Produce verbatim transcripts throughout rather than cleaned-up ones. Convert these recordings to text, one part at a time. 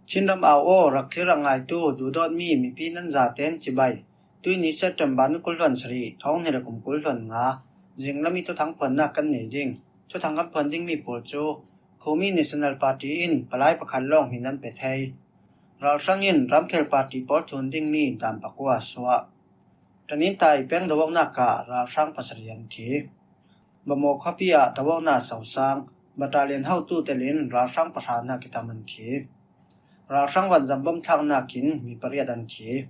Chinram au aw, rak thlir rak ngaitu duhdawtmi mipi nan zaten cibai. Tuini September ni kul hluan sarih, thawng hnih le kum kul hluan nga, zinglam i thuthang phuannak kan nei ding. Thuthang kan phuan dingmi pawl cu Khumi National Party in palai pakhat lawng hmin an pe thei. Ralhrang in ramkhel party pawl thun dingmi dan pakua suah. Tanintai peng doawknak ah ralhrang pasarih an thi. Bamaw khuapi ah doawknak sosang, battalion hotu telin ralhrang pahra hnak i tam an thi. Ralhrang vanzam bom thlaknak in mi pariat an thi.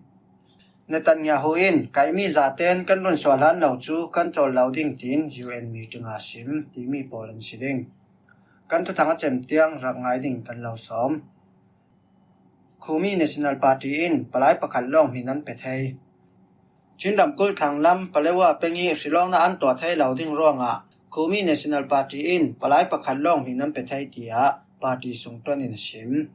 Netanyahu in kaimi zaten kan run sual hlan lo cu kan cawl lo ding tiin U N meeting ah sim timi pawl an si ding. Kan thuthang a cem tiang rak ngai ding kan lo sawm. Khumi National Party in palai pakhat lawng hmin an pe thei. Chin ramkulh thlanglam Palewa peng i hrilawknak an tuah thei lo ding ruangah Khumi National Party in palai pakhat lawng hmin an pe thei, tiah party sungtuan in a sim.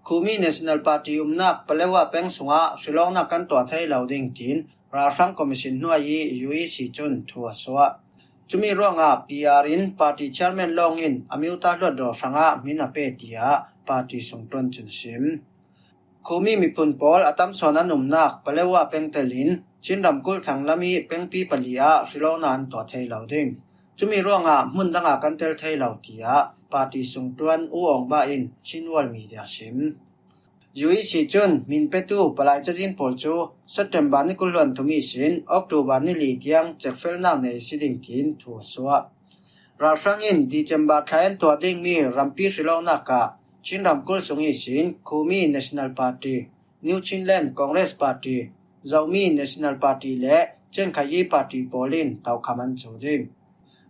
Khumi National Party umnak Palewa peng sungah hrilawknak kan tuah thei lo ding tiin ralhrang commission hnuai i U E C cun thu a suah. Cumi ruangah P R in party chairman lawng in a miuta hluat raw hrangah hmin a pe, tiah party sungtuan cun a sim. Khumi miphun pawl a tam sawn an umnak Palewa peng telin Chin ramkulh thlanglam i pengpi pali ah hrilawknak an tuah thei lo ding. Cumi ruangah hmun dangah kan tel thei lo, tiah party sungtuan U Awng Bah in Chin World Media a sim. U E C cun hmin petu palai cazin pawl cu September ni kul hluan thum ihsin October ni li tiang cekfelnak nei a si ding tiin thu a suah. Ralhrang in December thla in tuah dingmi rampi hrilawknak ah Chin ramkulh sung ihsin Khumi National Party, New Chinland Congress Party, Zomi National Party le Cenkhayi Party pawl in tokham an cu ding.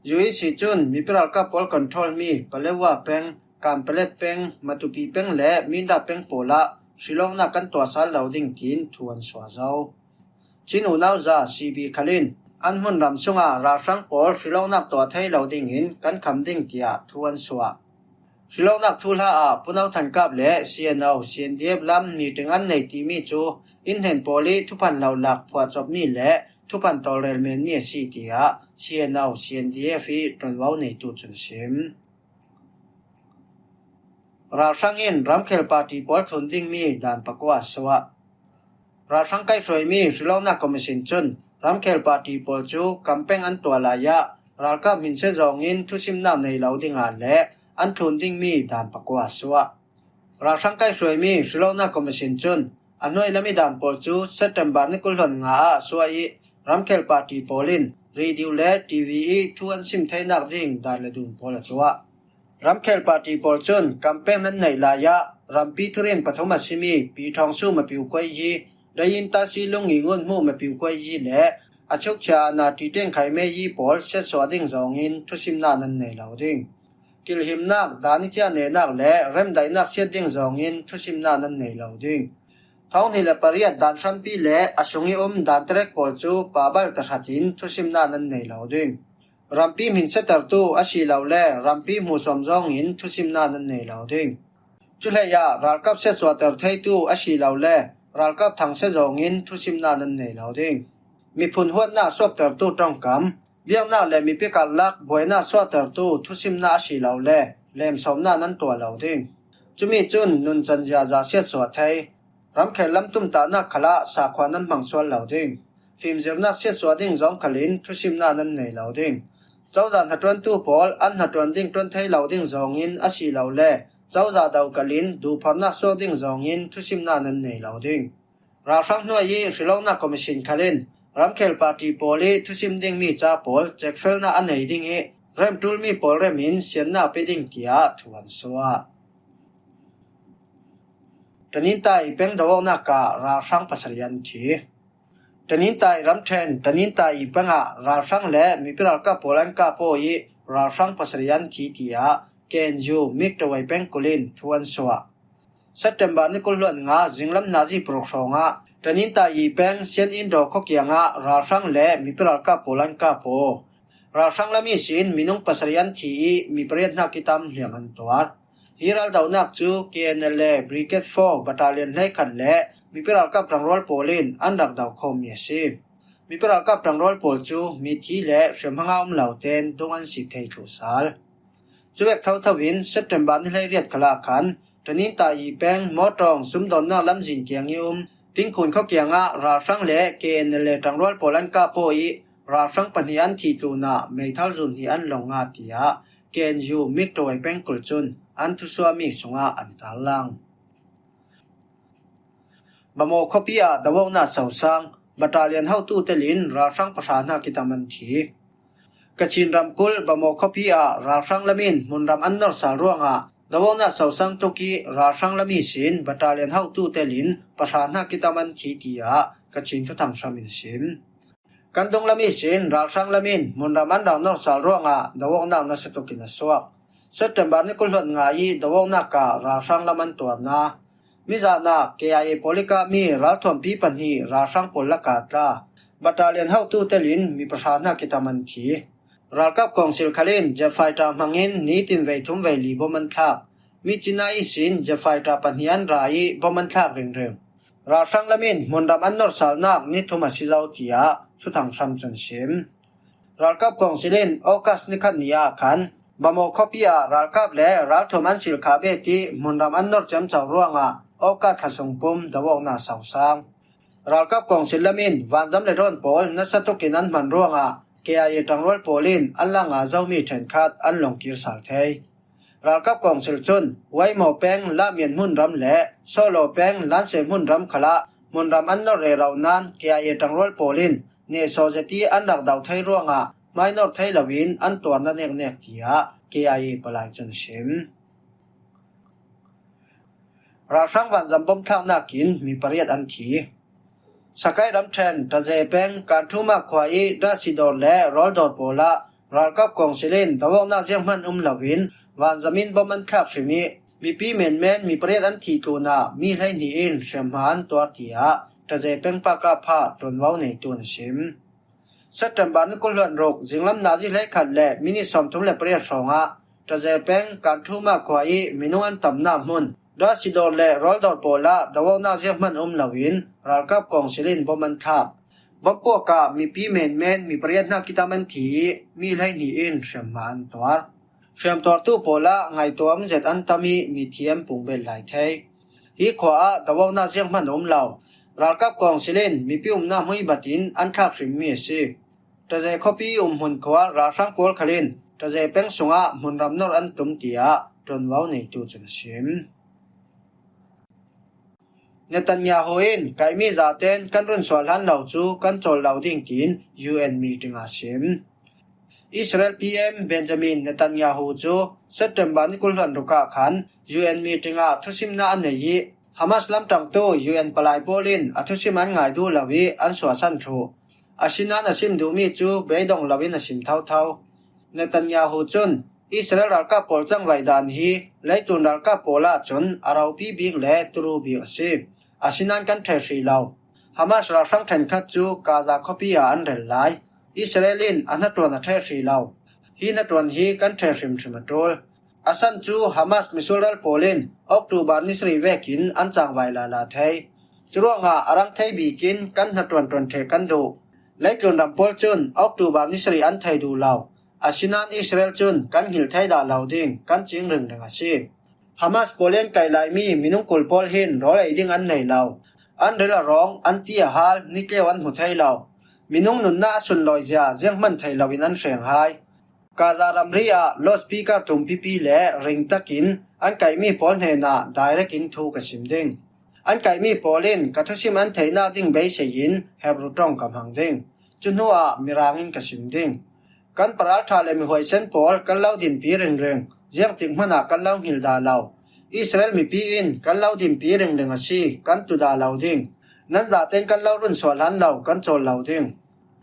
U E C cun mipi ralkap pawl control mi Palewa peng, Kanpalet peng, Matupi peng le Mindat peng pawl ah hrilawknak kan tuah sal lo ding tiin thu an suah zo. Chin unau za C B khal in an hmun ram sungah ralhrang pawl hrilawknak tuah thei lo dingin kan kham ding, tiah thu an suah. Hrilawknak thuhla ah Punau Than Kap le C N O, C N D F lam meeting an nei timi cu innhnen pawl i thuphan lo lak phuah cawpmi le thuphan tawlrel menmi a si, tiah C N O, C N D F i ṭuanvo neitu cun a sim. Ralhrang in ramkhel party pawl thun dingmi dan pakua a suah. Ralhrang kaihhruaimi hrilawknak commission cun ramkhel party pawl cu kampeng an tuah lai ah ralkap hminsia zawngin thusimnak nei lo dingah le an thlun dingmi dan pakua a suah. Ralhrang kaihhruaimi hrilawknak commission cun a hnuai lam i dan pawl cu September ni kul hluan nga ah a suah i ramkhel party pawl in radio le T V i thu an sim theinak ding dan le dun pawl a tuah. Ramkhel party pawl cun kampeng nan neih lai ah rampi thurin pathum a simi Pi Thawng Su Mapiu Kuai Yi, Dayin Tasi Lung Ngi Ngun Hmu Mapiu Kuai Yi le a chukchia a na Ti Teng Khai Mei Yi pawl siatsuah ding zawngin thusimnak nan nei lo ding. Kilhimnak, dan i ciah nehnak le remdaihnak siat ding zawngin thusimnak nan nei lo ding. Thawng hnih le pariat dan hrampi le a sung i um dan terek pawl cu pabal tahratin thusimnak nan nei lo ding. Rampi hminsiatertu a si lo le rampi hmuhsuam zawngin thusimnak nan nei lo ding. Cuhleiah ralkap siatsuahter theitu a si lo le ralkap thangsia zawngin thusimnak nan nei lo ding. Miphun huatnak suaktertu ṭongkam, biaknak le mipi karlak buainak suahtertu thusimnak a si lo le lemsawmnak nan tuah lo ding. Cumi cun nuncan ziaza siatsuah thei. Ramkhel lam tumtahnak khalah sakhua nan hmang sual lo ding. Fimzirnak siatsuah ding zawng khalin thusimnak nan nei lo ding. Cozah hnaṭuantu pawl an hnaṭuan ding ṭuan thei lo ding zawngin a si lo le cozah do kalin duhphornak suak ding zawngin thusimnak nan nei lo ding. Ralhrang hnuai i hrilawknak commission khalin ramkhel party pawl i thusim dingmi ca pawl cekfelnak a nei ding i remṭulmi pawl remin siannak pe ding tiah thu an suah. Tanintai peng doawknak ah ralhrang pasarih an thi. Tanintai ramṭhen Tanintai peng ah ralhrang le mipi ralkap pawl an kap aw i ralhrang pasarih an thi tiah K N U Mik Tawai pengkul in thu an suah. September ni kul hluan nga zinglam nazi paruk hrawngah Tanintai peng Sian Indaw khuakiangah ralhrang le mipi ralkap pawl an kap aw. Ralhrang lam ihsin minung pasarih an thi i mi pariat hnak i tam hliam an tuar. Hi raldohnak cu K N L A Brigade four Battalion hleikhat le mipi ralkap ṭangrual pawl in an rak do khawmmi a si. Mipi ralkap ṭangrual pawl cu mithi le hriamhma um lo tein dung an sik thei thluh sal. Cuvek thotho in September ni hleiriat khalah khan Ranin Tayi peng Mawtawng sumdawnnak lamzin kiang i um Tingkhun khuakiangah ralhrang le K N L A ṭangrual pawl an kap aw i ralhrang pahnih an thih tlunah meithal zun hnih an lawng a, tiah K N U Miktawai pengkul cun an thusuahmi sungah an tarlang. Bamaw khuapi ah dovawknak sosang, battalion hotu telin ralhrang pahra hna kitam an thi. Kachin ramkulh Bamaw khuapi ah ralhrang lamin hmunram an nor sal ruangah dovawknak sosang tuk i ralhrang lam ihsin battalion hotu telin pahra hna kitam an thi, tiah Kachin Thuthang hram in a sim. Kan dunglam ihsin ralhrang lamin hmunram an rang nor sal ruangah dovawknak nasa tukin a suak. September ni kul hluan nga i dovawknak ah ralhrang lam an tuarna, mizan ah K I A pawl i kapmi ralthuampi pahnih ralhrang pawl lakah tla. Battalion hotu telin mi pahra hna kitam an thi. Ralkap kawngsil khal in jet fighter hmangin nitin vei thum vei li bom an thlak. Mi cina ihsin jet fighter pahnih an ra i bom an thlak ringring. Ralhrang lamin hmunram an nor salnak ni thum a si zo, tiah Thuthang hram cun a sim. Ralkap kawngsil in August ni khat ni ah khan Bamaw khuapi ah ralkap le ralthuam an silkhah bet i hmunram an nor ciamco ruangah August thla sung pum dovawknak sosang. Ralkap kawngsil lamin vanzam le drone pawl nasa tukin an hman ruangah K I A ṭangrual pawl in an la nga zomi ṭhenkhat an lawng kir sal thei. Ralkap kawngsil cun Waimaw peng Lamian hmunram le Sawlaw peng Lanse hmunram khalah hmunram an nor rero nain K I A ṭangrual pawl in nehsawh zet i an rak do thei ruangah hmainor thei loin an tuarna neknek, tiah K I A palai cun a sim. Ralhrang vanzam bom thlaknak in mi pariat an thi. Sakai ramṭhen Taze peng Kanthuma khua i Dasidor le Rawldor pawl ah ralkap kawngsil in dovawknak zianghman um loin vanzam in bom an thlak hrim i mipi menmen mi pariat an thih tlunah mi hleihnih in hriamhma an tuar, tiah Taze peng pakah phah ṭuanvo neitu in a sim. September ni kul hluan ruk zinglam nazi hleikhat le minit sawmthum le pariat hrawngah Taze peng Kanthuma khua i minung an tamnak hmun Dasidor le Rawldor pawl ah dovawknak zianghman um loin ralkap kawngsil in bom an thlak. Bom puak ah mipi menmen mi pariat hna kitam an thi i mi hleihnih in hriamhma an tuar. Hriamtuartu pawl ah ngaihtuam zet an tam i mithi an pung bet lai thei. Hi khua ah dovawknak zianghman a um lo. Ralkap kawngsil in mipi umnak hmui batin an thlak hrimmi a si. Taze khuapi umhmun khua ralhrang pawl khal in Taze peng sungah hmunram nor an tum, tiah ṭuanvo neitu cun a sim. Netanyahu in kaihmi zaten kan run sual hlan lo cu kan cawl lo ding, tiin U N meeting ah sim. Israel P M Benjamin Netanyahu cu September ni kul hluan ruk ah khan U N meeting ah thusimnak a nei i Hamas lamṭangtu U N palai pawl in a thusim an ngai duh lo i an suahsan thluh. Asinain a sim duhmi cu beidong loin a sim thotho. Netanyahu cun Israel ralkap pawl cangvaih dan hi leitlun ralkap pawl ahcun a ropi bik le turu bik a si. Asinain kan ṭheh hrih lo. Hamas ralhrang ṭhenkhat cu Gaza khuapi ah an rel lai. Israel in a hnaṭuan a ṭheh hrih lo. Hi hnaṭuan hi kan ṭheh hrimhrim a ṭul. A san cu Hamas misual ral pawl in October ni sarih vekin an cangvai lala thei. Curuangah a rang thei bikin kan hnaṭuan ṭuan ṭheh kan duh. Leitlun ram pawl cun October ni sarih an thei duh lo. Asinain Israel cun kan hngilh thei dah lo ding, kan cing ringring a si. Hamas pawl in kaih laimi minung kul pawl hin rawl ei ding an nei lo. An ril a rawng, an ti a hal, nitleu an hmu thei lo. Minung nunnak a sunlawizia zianghman thei loin an hreng hai. Gaza ramri ah loudspeaker tum pipi le ring takin an kaihmi pawl hnenah direct in thu ka sim ding. An kaihmi pawl in ka thusim an theihnak ding beisei in Hebru ṭong ka hmang ding. Cu hnuah Mirang in ka sim ding. Kan paral ṭha le mihuaisen pawl kan lo dinpi ringring, ziangtik hmanah kan lo hngilh dah lo. Israel mipi in kan lo dinpi ringring a si, kan tudah lo ding. Nan zaten kan lo run sual hlan lo, kan cawl lo ding.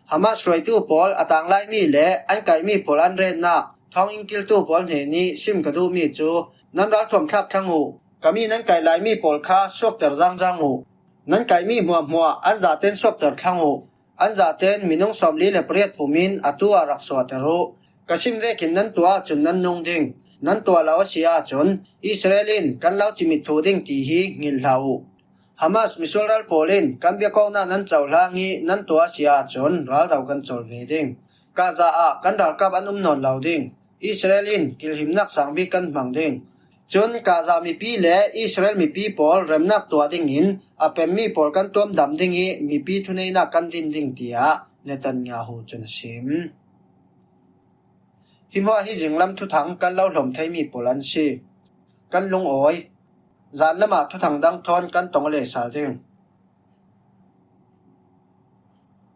Hamas hruaitu pawl a tanglaimi le an kaihmi pawl an retnak thawnginn kiltu pawl hnen i sim ka duhmi cu, nan ralthuam thlak thlang uh. Ka mi nan kaih laimi pawl kha suakter zangzang uh. Nan kaihmi hmuahhmuah an zaten suakter thlang uh. An zaten minung sawmli le pariat pum in atu ah rak suahter uh. Ka sim vekin nan tuah ahcun nan nung ding. Nan tuah lo a si ahcun Israel in kan lo cimit thluh ding ti hi hngilh hlah uh. Hamas misual ral pawl in kan biakawknak nan cohlang i nan tuah a si ahcun raldo kan cawl ve ding. Gaza ah kan ralkap an um nawn lo ding. Israel in kilhimnak sang bik kan hmang ding. Cun Gaza mipi le Israel mipi pawl remnak tuah dingin a pemmi pawl kan tuamdam ding ih mipi thuneihnak kan din ding, tiah Netanyahu cun a sim. Hi hmuah hi zinglam thuthang kan lo hlawm theimi pawl an si. Kan lungawi. Zanlam ah thuthang dang thawn kan tong a lehsal ding.